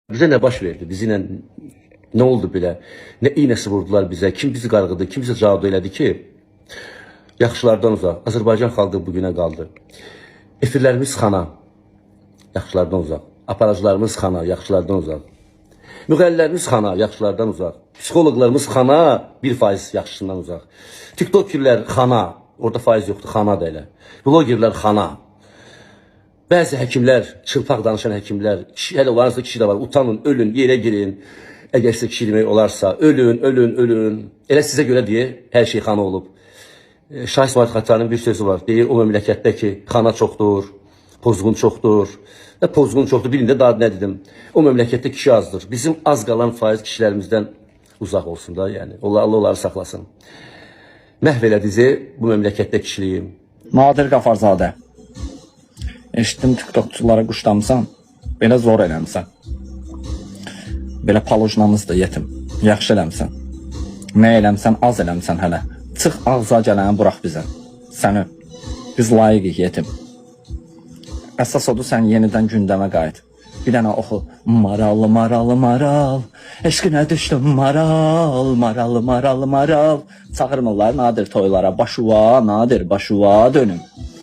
Bizə nə baş verdi? Bizi ilə nə oldu belə? Nə iynəsi vurdular bizə? Kim bizi qarğıdı? Kim bizə cadu elədi ki, yaxşılardan uzaq. Azərbaycan xalqı bu günə qaldı. Efirlərimiz xana, yaxşılardan uzaq. Aparacılarımız xana, yaxşılardan uzaq. Müğənnilərimiz xana, yaxşılardan uzaq. Psixoloqlarımız xana, 1% yaxşısından uzaq. TikTokerlər xana, orada faiz yoxdur, xana da elə. Blogerlər xana. Bəzi həkimlər, çılpaq danışan həkimlər, kişi, hələ onların kişi də var. Utanın, ölün, yerə girin. Əgər sizə kişi demək olarsa, ölün, ölün, ölün. Elə sizə görə deyə hər şey xana olub. Şah İsmayıl Xətainin bir sözü var. Deyir, o məmləkətdə ki, xana çoxdur, pozğun çoxdur. Və pozğun çoxdur, bilin də daha nə dedim. O məmləkətdə kişi azdır. Bizim az qalan faiz kişilərimizdən uzaq olsun da, yəni. Allah, Allah onları saxlasın. Məhv elədizi bu məmləkətdə kişiliyim. Nadir Qafarzadə. Eşitdim TikTokçulara quşlamısan. Belə zor eləmisən. Belə palojnamız da yetim. Yaxşı eləmisən. Nə eləmisən, az eləmisən hələ. Çıx ağza gələni burax bizə. Səni. Biz layiqik yetim. Əsas odur sən yenidən gündəmə qayıt. Bir dənə oxu. Maral, maral, maral. Eşqinə düşdüm maral, maral, maral, maral. Çağırmırlar Nadir toylara. Başuva, Nadir, başuva dönüm.